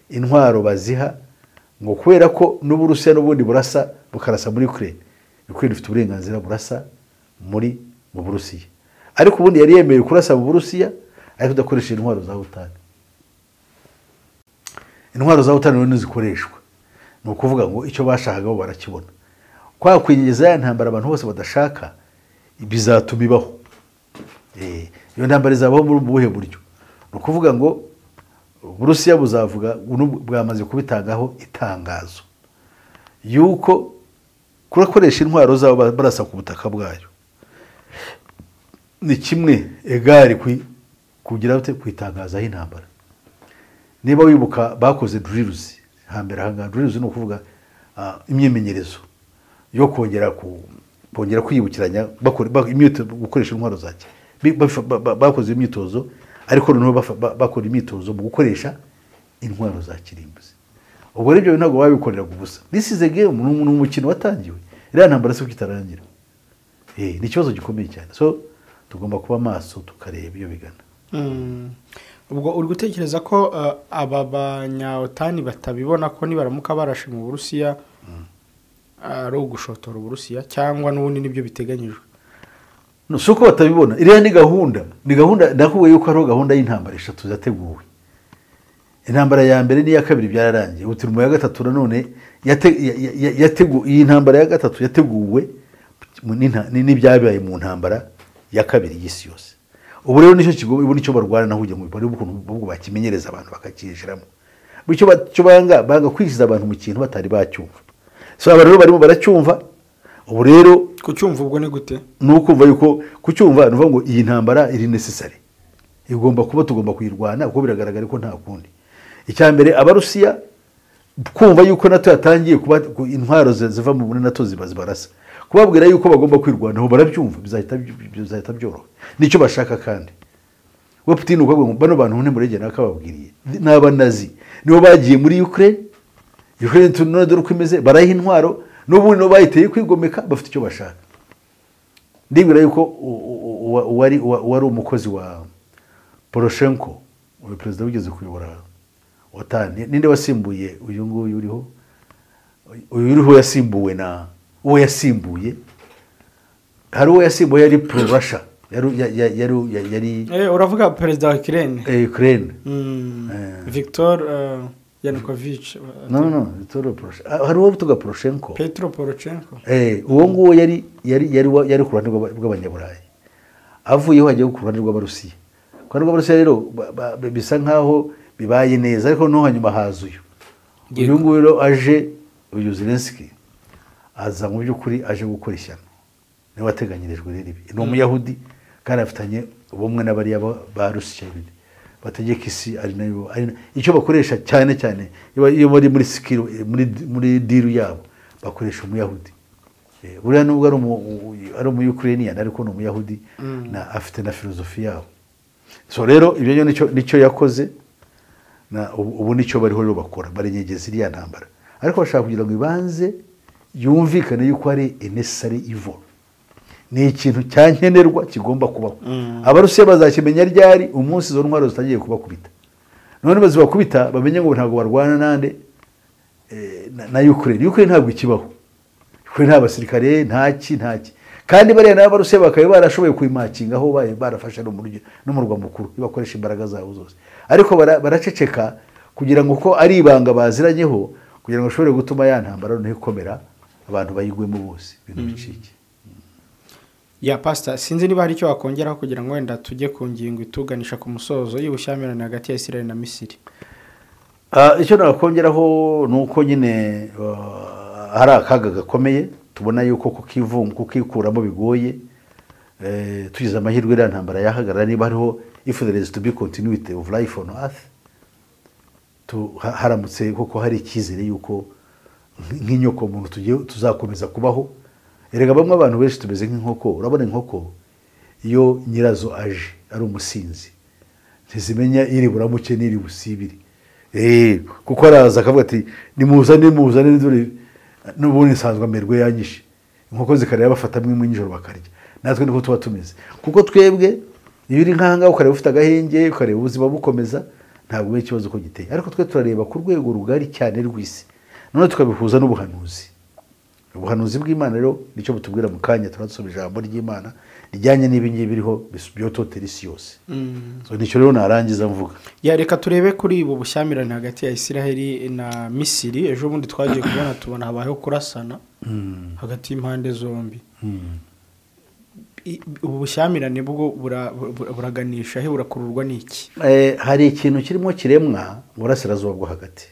intwaro baziha, ngo kubera ko n'Uburusiya n'ubundi burasa, bukarasa muri Ukraine, Ukraine ifite uburenganzira burasa mu Burusiya. Ariko ubundi yari yemerewe kurasa mu Burusiya ariko udakoresheje intwaro za OTAN. Intwaro za OTAN rero ntizikoreshwa. Ni ukuvuga ngo icyo bashakaga bo barakibona, kwa kwinyegeza ya ntambara abantu bose badashaka. Bizatuma ibaho. Iyo ntambara izabaho muri ubuhe buryo? Ni ukuvuga ngo Uburusiya buzavuga, bwamaze kubitangaho itangazo yuko kurakoresha intwaro zabo barasa ku butaka bwayo ni kimwe egari kugira kwitangazaho intambara. Niba wibuka bakoze drills hambere aha, drills ni ukuvuga imyimenyerezo yo kongera kwiyibukiranya gukoresha intwaro zake. Bakoze imyitozo, ariko noneho bakora imyitozo mu gukoresha intwaro za kirimbuzi. Ubwo rero ibyo ntabwo babikorera gusa. This is a game, ni umukino watangiwe. Iriya ntambara si uko itarangira. Ni ikibazo gikomeye cyane. So tugomba kuba maso tukareba iyo bigana. Ubwo uri gutekereza ko aba banyaotani batabibona ko nibaramuka barashe mu Burusiya ari ugushotora Uburusiya, cyangwa n'ubundi nibyo biteganyijwe? No, si uko batabibona, iriya ni gahunda, ni gahunda nakubwiye yuko hariho gahunda y'intambara eshatu zateguwe. Intambara ya mbere n'iya kabiri byararangiye, ubu turi mu ya gatatu nanone. Iyi ntambara ya gatatu yateguwe n'ibyabaye mu ntambara ya kabiri y'isi yose. Ubu rero nicyo kigo, ubu nicyo barwana naho kugira ngo barebe ukuntu bakimenyereza abantu bakacyinjiramo. Bityo banga kwinjiza abantu mu kintu batari bacyumva. So aba rero barimo baracyumva. Ubu rero kucyumva ubwo ni gute? Ni ukumva yuko kucyumva ni ngo iyi ntambara iri necessary, igomba kuba, tugomba kuyirwana kuko biragaragara ko nta kundi. Icya mbere Abarusiya kumva yuko NATO yatangiye kuba intwaro ziva mu NATO zibarasa, kubabwira yuko bagomba kwirwanaho barabyumva, bizahita byoroha. Nicyo bashaka. Kandi we Putin uko bano bantu ntimurege nakababwiriye n'abanazi nibo bagiye muri Ukraine tunone dore uko imeze, baraha intwaro n'ubundi no bayiteye kwigomeka, bafite icyo bashaka. Ndibwira yuko uwari umukozi wa Poroshenko, uyu perezida wigeze kuyobora OTAN, ninde wasimbuye uyu nguyu uriho? Uyu uriho yasimbuwe na uwo yasimbuye, hari uwo yasimbuye yari pro Russia, yari uravuga perezida wa Ukraine? Ukraine. Viktor Yanukovych. No, Viktor Poroshenko. Hari uwo tuga Poroshenko. Petro Poroshenko. Uwo nguwo yari ku ruhande rw'abanyaburayi. Avuyeho agiye ku ruhande rw'Abarusiya. Ku ruhande rw'Abarusiya rero bisa nkaho bibaye neza, ariko no hanyuma haza uyu. Uyu nguyu rero aje, uyu Zelensky aza mu by'ukuri aje gukora ishyano. Niwe wateganyirijwe rero ibi. Ni umuyahudi kandi afitanye ubumwe n'abariya ba Rusiya bategeka isi, ari nayo icyo bakoresha cyane cyane iyo bari muri skill, muri deal yabo bakoresha umuyahudi. Buriya nubwo ari umu Ukrainian ariko ni umuyahudi na afite na filozofi yabo. So rero ibyo nicyo yakoze, na ubu nicyo bariho rero bakora, barenyegeza iriya ntambara. Ariko bashaka kugira ngo ibanze yumvikane yuko ari a necessary evil, ni ikintu cyankenerwa kigomba kubaho. Abarusiya bazakimenya ryari? Umunsi izo ntwaro zitagiye kubakubita. None bazibakubita bamenye ngo ntabwo barwana nande na Ukraine. Ukraine ntabwo ikibaho, Ukraine nta basirikare, ntaki. Kandi bariya n'Abarusiya bakaba barashoboye kuyimakinga aho barafashe n'umurwa mukuru, bakoresha imbaraga zabo zose. Ariko baraceceka kugira ngo ko ari ibanga baziranyeho, kugira ngo bashobore gutuma ya ntambara noneho ikomera, abantu bayigwemo bose, ibintu bicike. Ya pastor, sinzi niba hari icyo wakongeraho kugira ngo wenda tujye ku ngingo ituganisha ku musozo y'ubushyamirane hagati ya Israel na Misiri. Icyo nakongeraho ni uko nyine hari akaga gakomeye tubona yuko kukikuramo bigoye. Tugize amahirwe iriya ntambara yahagarara, niba hariho if there is to be continuity of life on earth, haramutse koko hari icyizere yuko nk'inyoko muntu tugiye tuzakomeza kubaho. Erega bamwe abantu benshi tumeze nk'inkoko. Urabona inkoko iyo nyirazo aje ari umusinzi ntizimenya iri buramuke n'iri busibire. Kuko araza akavuga ati nimuzane dore n'ubundi nsanzwe amerwe yanyishe. Inkoko zikareba bafata mwe nijoro bakarya. Natwe niko tuba tumeze, kuko twebwe iyo uri nk'ahangaha ukareba ufite agahenge, ukareba ubuzima bukomeza, ntabwo ari ikibazo ko giteye. Ariko twe turareba ku rwego rugari cyane rw'isi, none tukabihuza n'ubuhanuzi. Ubuhanuzi bw'Imana rero nicyo butubwira mu kanya turasoma ijambo ry'Imana rijyanye n'ibi ngibi biriho byototera isi yose. So nicyo rero narangiza mvuga. Ya reka turebe kuri ubu bushyamirane hagati ya Israel na Misiri. Ejo bundi twagiye kubona tubona habayeho kurasana hagati y'impande zombi. Ubu bushyamirane bwo buraganisha he, burakururwa n'iki? Hari ikintu kirimo kiremwa mu burasirazuba bwo hagati.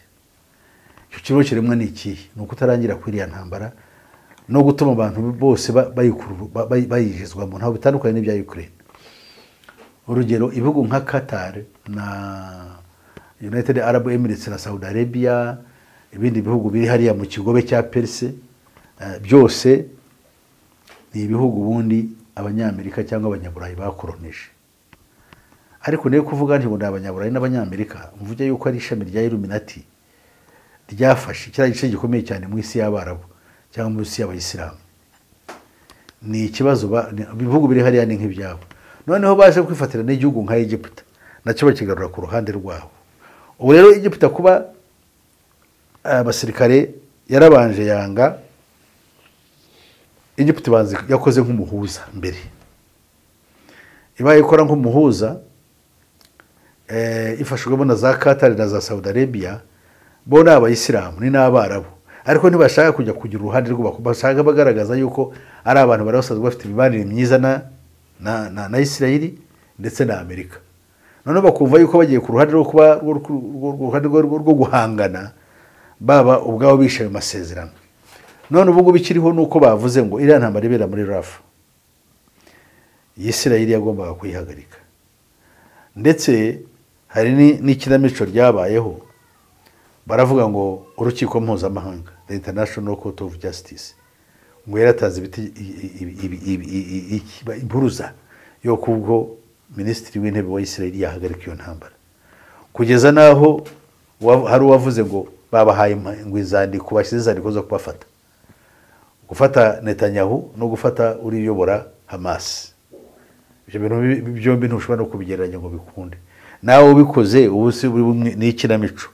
Icyo kirimo kiremwa ni ikihe? Ni ukutarangira kw'iriya ntambara no gutuma abantu bose bayijizwamo, ntabwo bitandukanye n'ibya Ukraine. Urugero, ibihugu nka Qatar na United Arab Emirates na Saudi Arabia, ibindi bihugu biri hariya mu kigobe cya Perse, byose ni ibihugu ubundi Abanyamerika cyangwa Abanyaburayi bakoronije. Ariko niyo kuvuga nti ngo ni Abanyaburayi n'Abanyamerika, mvuge yuko ari ishami rya Illuminati ryafashe kiriya gice gikomeye cyane mu isi y'Abarabu cyangwa mu isi y'Abayisilamu. Ni ikibazo, ibihugu biri hariya ni nk'ibyabo. Noneho baje kwifatira n'igihugu nka Egiputa, nacyo bakigarura ku ruhande rwabo. Ubu rero Egiputa kuba abasirikare yarabanje yanga, Egiputa ibanze yakoze nk'umuhuza mbere, ibaye ikora nk'umuhuza, ifashijwemo na za Qatar na za Saudi Arabia. Bo ni Abayisilamu ni n'Abarabu, ariko ntibashaka kujya kugira uruhande rwabo, bashaka bagaragaza yuko ari abantu bari basanzwe bafite imibanire myiza na Isirayeli ndetse na Amerika. Noneho bakumva yuko bagiye ku ruhande rwo kuba uruhande rwo guhangana, baba ubwabo bishe ayo masezerano. None ubu ngubu ikiriho ni uko bavuze ngo iriya ntambara ibera muri Rafa, Isirayeli yagombaga kuyihagarika. Ndetse hari n'ikinamico ryabayeho, baravuga ngo urukiko mpuzamahanga, the International Court of Justice, ngo yaratanze impuruza yo kubwo Minisitiri w'Intebe wa Isirayeli yahagarika iyo ntambara, kugeza n'aho hari uwavuze ngo babahaye ngo inzandiko, bashyize inzandiko zo kubafata, gufata Netanyahu no gufata uriyobora Hamas. Ibyo bintu byombi ntushobora no kubigereranya ngo bikunde. Nawe ubikoze ubu si ni ikinamico.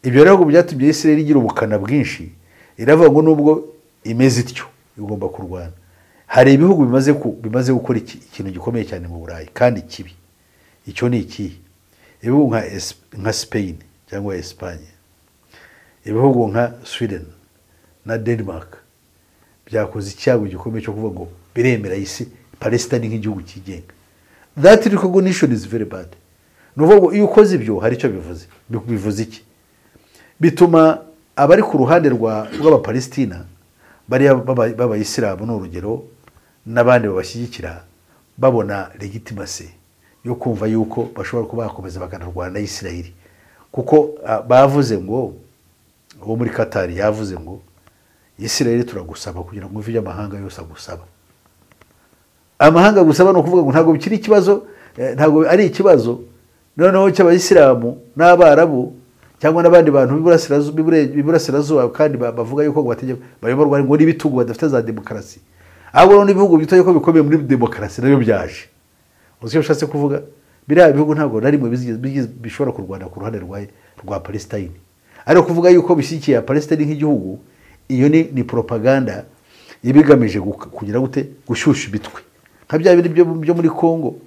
Ibyo rero byatumye Isirayeli igira ubukana bwinshi, iravuga ngo nubwo imeze ityo igomba kurwana. Hari ibihugu bimaze gukora ikintu gikomeye cyane mu Burayi kandi kibi. Icyo ni ikihe? Ibihugu nka Spain cyangwa Espagne, ibihugu nka Sweden na Denmark byakoze icyago gikomeye cyo kuvuga ngo biremera isi Palestine nk'igihugu cyigenga. That recognition is very bad. Ni ukuvuga ngo iyo ukoze ibyo hari icyo bivuze. Bivuze iki? Bituma abari ku ruhande rw'Abapalestina, bariya b'Abayisilamu ni urugero, n'abandi babashyigikira, babona legitimacy yo kumva yuko bashobora kuba bakomeza bakanarwana na Isirayeli. Kuko bavuze ngo, uwo muri Qatar yavuze ngo Isirayeli turagusaba kugira ngo uve amahanga yose agusaba. Amahanga agusaba ni ukuvuga ngo ntabwo bikiri ikibazo, ntabwo ari ikibazo noneho cy'Abayisilamu n'Abarabu cyangwa n'abandi bantu b'iburasirazuba, kandi bavuga yuko ngo bayoborwa ngo n'ibitugu badafite za demokarasi. Ahubwo n'ibihugu bito yuko bikomeye muri demokarasi nabyo byaje. Uzi icyo bishatse kuvuga? Biriya bihugu ntabwo na rimwe bishobora kurwana ku ruhande rwa Palestine. Ariko kuvuga yuko bishyigikiye Palestine nk'igihugu, iyo ni propaganda ibigamije kugira gute? Gushyushya imitwe. Nka bya bindi byo muri Congo,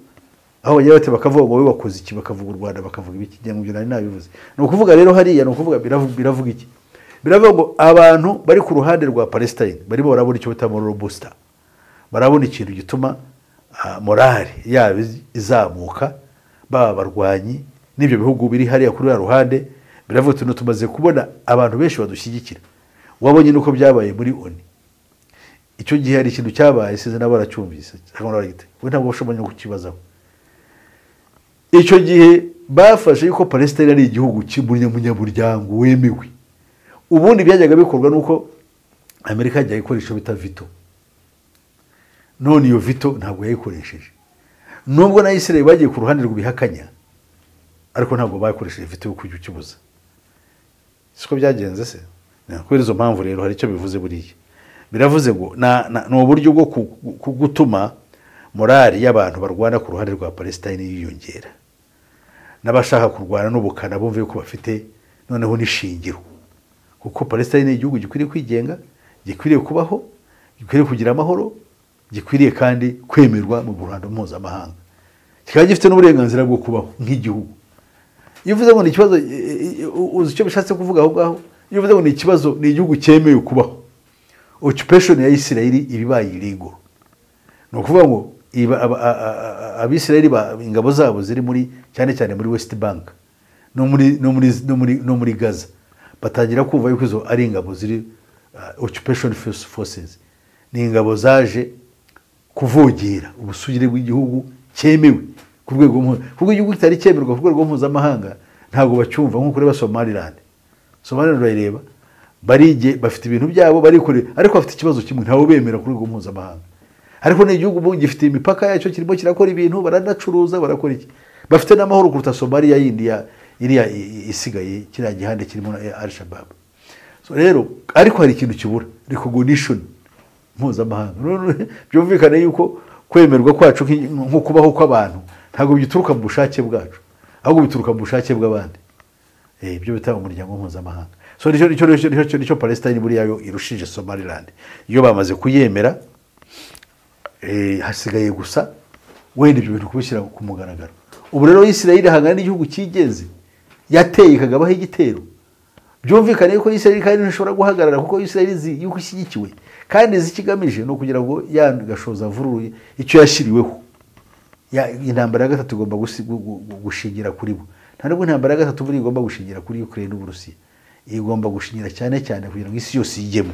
aho bagira bati bakavuga ngo wowe wakoze iki, bakavuga u Rwanda, bakavuga ibiki, ngira ngo ibyo nari nabivuze. Ni ukuvuga rero hariya, ni ukuvuga biravuga iki? Biravuga ngo abantu bari ku ruhande rwa Palestine barimo barabona icyo bita moral booster, barabona ikintu gituma morale yabo izamuka, baba barwanyi n'ibyo bihugu biri hariya kuri ya ruhande. Biravuga tuno tumaze kubona abantu benshi badushyigikira. Wabonye nuko byabaye muri ONU. Icyo gihe hari ikintu cyabaye, size nabo baracyumvise cyangwa baragite, we ntabwo bashoboye no kukibazaho. Icyo gihe bafashe yuko Palestine ari igihugu cy'umunyamuryango wemewe. Ubundi byajyaga bikorwa nuko Amerika yajyaga ikoresha bita veto. None iyo veto ntabwo yayikoresheje. Nubwo na Israel bagiye ku ruhande rw'ibihakanya, ariko ntabwo bakoresheje veto yo kujya ukibuza. Siko byagenze se? Kubera izo mpamvu rero hari icyo bivuze buriya. Biravuze ngo ni uburyo bwo gutuma morali y'abantu barwana ku ruhande rwa Palestine yiyongera, n'abashaka kurwana n'ubukana bumve ko bafite noneho n'ishingiro, kuko Palestine ni igihugu gikwiriye kwigenga, gikwiriye kubaho, gikwiriye kugira amahoro, gikwiriye kandi kwemerwa mu ruhando mpuzamahanga, kikaba gifite n'uburenganzira bwo kubaho nk'igihugu. Iyo uvuze ngo ni ikibazo, uzi icyo bishatse kuvuga aho ngaho? Iyo uvuze ngo ni ikibazo, ni igihugu cyemewe kubaho, occupation ya Isirayeli iba ibaye illegal. Ni ukuvuga ngo Abisirayeli ingabo zabo ziri muri cyane cyane muri West Bank no muri Gaza, batangira kumva yuko izo ari ingabo ziri occupation forces, ni ingabo zaje kuvogira ubusugire bw'igihugu cyemewe ku rwego, kuko igihugu kitari cyemerwa ku rwego mpuzamahanga ntabwo bacyumva. Nk'uko ureba Somaliland urayireba, barige bafite ibintu byabo barikore, ariko bafite ikibazo kimwe, ntawe bemera ku rwego mpuzamahanga. Ariko ni igihugu gifite imipaka yacyo, kirimo kirakora ibintu, baranacuruza, barakora iki, bafite n'amahoro kuruta Somalia yindi ya iriya isigaye, kiriya gihande kirimo Al-Shabaab. So rero ariko hari ikintu kibura, recognition mpuzamahanga. Byumvikane yuko kwemerwa kwacu nko kubaho kw'abantu ntabwo bituruka mu bushake bwacu, ahubwo bituruka mu bushake bw'abandi, ibyo bita umuryango mpuzamahanga. So nicyo Palestine buriya yo irushije Somaliland. Iyo bamaze kuyemera, hasigaye gusa wenda ibyo bintu kubishyira ku mugaragaro. Ubu rero Israel ihangana n'igihugu cyigenze, yateye ikagabaho igitero. Byumvikane yuko Israel kandi ntishobora guhagarara, kuko Israel izi yuko ishyigikiwe kandi izi ikigamije no kugira ngo gashoza vururu icyo yashyiriweho. Intambara ya gatatu igomba gushingira kuri bo. Nta nubwo intambara ya gatatu buri igomba gushingira kuri Ukraine n'Uburusiya, igomba gushingira cyane cyane kugira ngo isi yose ijyemo.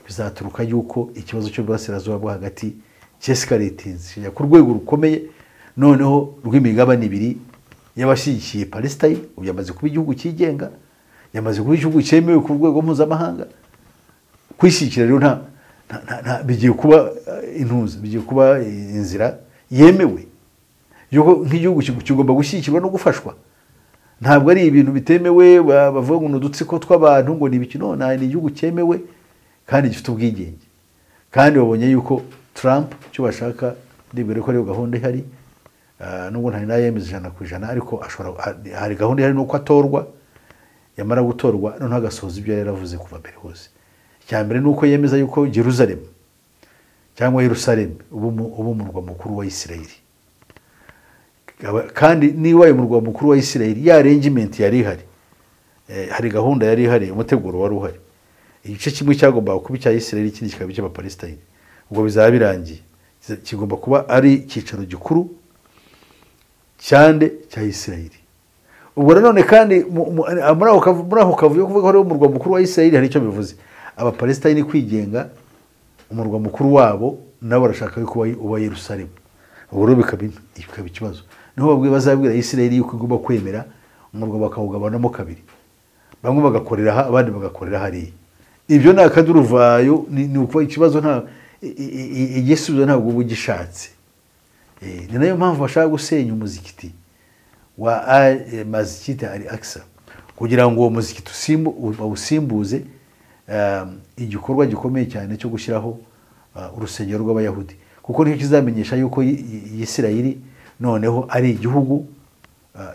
Bizaturuka yuko ikibazo cyo burasirazuba bwo hagati cyescalatinze ku rwego rukomeye, noneho rw'imigabane ibiri y'abashyigikiye Palestine. Ubu yamaze kuba igihugu cyigenga, yamaze kuba igihugu cyemewe ku rwego mpuzamahanga. Kwishyikira rero nta bigiye kuba intuza, bigiye kuba inzira yemewe yuko nk'igihugu kigomba gushyigikirwa no gufashwa. Ntabwo ari ibintu bitemewe bavuga ngo udutsiko tw'abantu ngo ni ibiki, no, ni igihugu cyemewe kandi gifite ubwigenge. Kandi babonye yuko Trump cyo bashaka, ndibwira ko ariyo gahunda ihari, nubwo ntari nayemeza 100%, ariko ashobora, hari gahunda ihari nuko atorwa, yamara gutorwa noneho agasohoza ibyo yaravuze kuva mbere hose. Icya mbere nuko yemeza yuko Jerusalem cyangwa Yerusalem ubu umurwa mukuru wa Israel, kandi niba uyu murwa mukuru wa Israel ya arrangement yari ihari, hari gahunda yari ihari, umuteguro wari uhari, igice kimwe cyagombaga kuba icya Israel, ikindi kikaba icy'Abapalestine. Ubwo bizaba birangiye, kigomba kuba ari icyicaro gikuru cyane cya Israel. Ubwo nanone kandi muri ako kavuyo kuvuga ko ari umurwa mukuru wa Israel hari icyo bivuze. Abapalestine kwigenga umurwa mukuru wabo nabo barashaka yuko uba Yerusalem. Ubwo rero bikaba ikibazo. Niho babwiye bazabwira Israel yuko igomba kwemera umurwa bakawugabanamo kabiri, bamwe bagakorera aha abandi bagakorera hariya. Ibyo ni akaduruvayo, ni uko ikibazo nta igisubizo ntabwo uba ugishatse. Ni nayo mpamvu bashaka gusenya umuzikiti wa Masjid Al-Aqsa, kugira ngo uwo muzikiti bawusimbuze igikorwa gikomeye cyane cyo gushyiraho urusengero rw'Abayahudi, kuko nicyo kizamenyesha yuko Israel noneho ari igihugu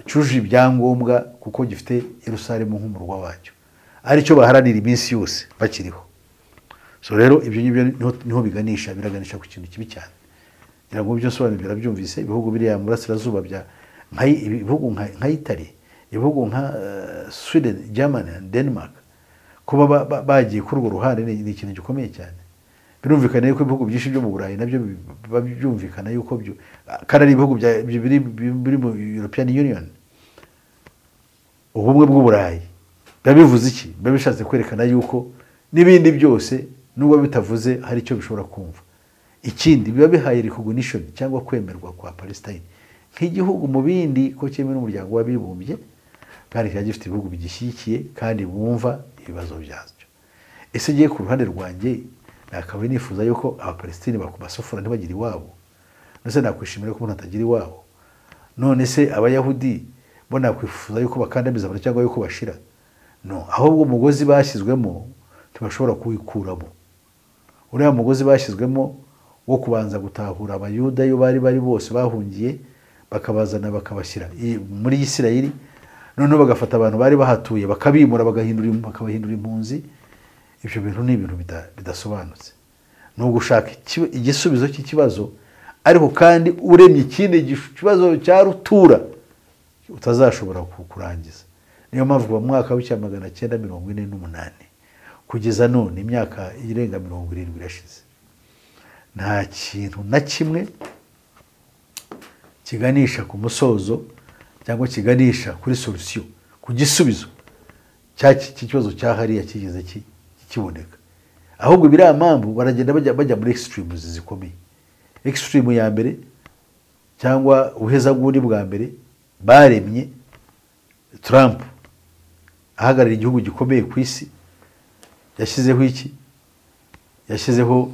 cyuje ibyangombwa, kuko gifite Yerusalemu nk'umurwa wacyo, aricyo baharanira iminsi yose bakiriho. So rero ibyo ngibyo niho biganisha, biraganisha ku kintu kibi cyane. Ngira ngo ibyo nsobanura birabyumvise. Ibihugu biriya mu burasirazuba bya ibihugu nka Italy, ibihugu nka Sweden, Germany and Denmark, kuba bagiye kuri urwo ruhande ni ikintu gikomeye cyane. Birumvikana yuko ibihugu byinshi byo mu Burayi nabyo byumvikana yuko byo kandi ari ibihugu biri mu European Union, ubumwe bw'Uburayi. Biba bivuze iki? Biba bishatse kwerekana yuko n'ibindi byose nubwo bitavuze hari icyo bishobora kumva. Ikindi biba bihaye recognition cyangwa kwemerwa kwa Palestine nk'igihugu mu bindi, ko cyemewe n'umuryango w'abibumbye, kandi kikaba gifite ibihugu bigishyigikiye kandi bumva ibibazo byacyo. Ese ngiye ku ruhande rwanjye nakaba nifuza yuko Abapalestine bakubasofora ntibagire iwabo? None se nakwishimira ko umuntu atagira iwabo? None se Abayahudi bo nakwifuza yuko bakandamiza abantu cyangwa yuko bashira? No, ahubwo umugozi bashyizwemo ntibashobora kuwikuramo. Uriya mugozi bashyizwemo wo kubanza gutahura Abayuda iyo bari bose bahungiye, bakabazana bakabashyira muri Israel, noneho bagafata abantu bari bahatuye bakabimura, bakabahindura impunzi. Ibyo bintu ni ibintu bidasobanutse. Ni ugushaka igisubizo cy'ikibazo, ariko kandi uremye ikindi kibazo cya rutura utazashobora kurangiza. Niyo mpamvu kuva mu mwaka w'1948 kugeza none imyaka irenga 70 irashize, Nta kintu na kimwe kiganisha ku musozo cyangwa kiganisha kuri solution, ku gisubizo cy'ikibazo cya hariya kigeze kiboneka. Ahubwo biriya mpamvu baragenda bajya muri extremes zikomeye. Extreme ya mbere cyangwa ubuhezanguni bwa mbere baremye Trump ahagarariye igihugu gikomeye ku isi, yashyizeho iki? Yashyizeho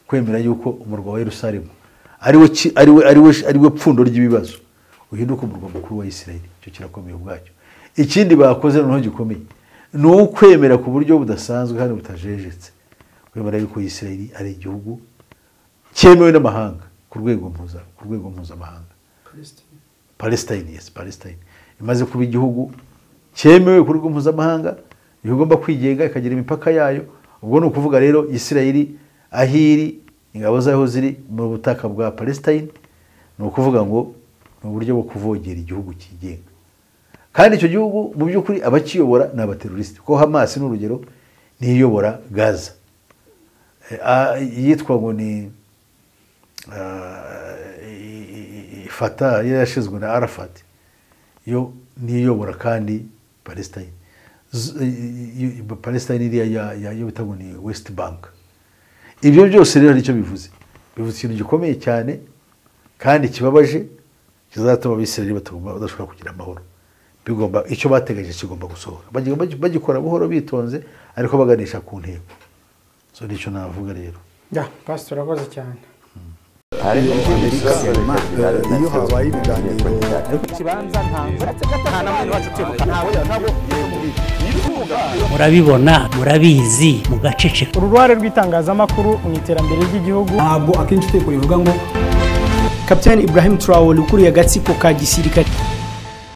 kwemera yuko umurwa wa Yerusalemu ariwe pfundo ry'ibibazo, uhinduka umurwa mukuru wa Isirayeli. Icyo kirakomeye ubwacyo. Ikindi bakoze noneho gikomeye ni ukwemera ku buryo budasanzwe kandi butajejetse, kwemera yuko Isirayeli ari igihugu cyemewe n'amahanga ku rwego mpuzamahanga. Palestine, yes, Palestine imaze kuba igihugu cyemewe ku rwego mpuzamahanga, igomba kwigenga ikagira imipaka yayo. Ubwo ni ukuvuga rero Isirayeli ahiri ingabo zaho ziri mu butaka bwa Palestine, ni ukuvuga ngo ni uburyo bwo kuvogera igihugu kigenga. Kandi icyo gihugu mu by'ukuri abakiyobora ni abateroriste, kuko Hamas ni urugero niyobora Gaza, yitwa ngo ni Fatah yashizwe na Arafat, yo niyobora kandi Palestine. Palestine iriya yo bita ngo ni West Bank. Ibyo byose rero nicyo bivuze ikintu gikomeye cyane kandi kibabaje, kizatuma Abisirayeli badashobora kugira amahoro. Bigomba icyo bategereje kigomba gusohoka, bagikora buhoro bitonze, ariko baganisha ku ntego. So nicyo navuga rero. Ya pastor, urakoze cyane. Iyo habaye ibiganiro murabibona, murabizi, mugaceceka. Uruhare rw'itangazamakuru mu iterambere ry'igihugu. Ntabwo akenshi uteko rivuga ngo Captain Ibrahim Traore ukuriye agatsiko ka gisirikare.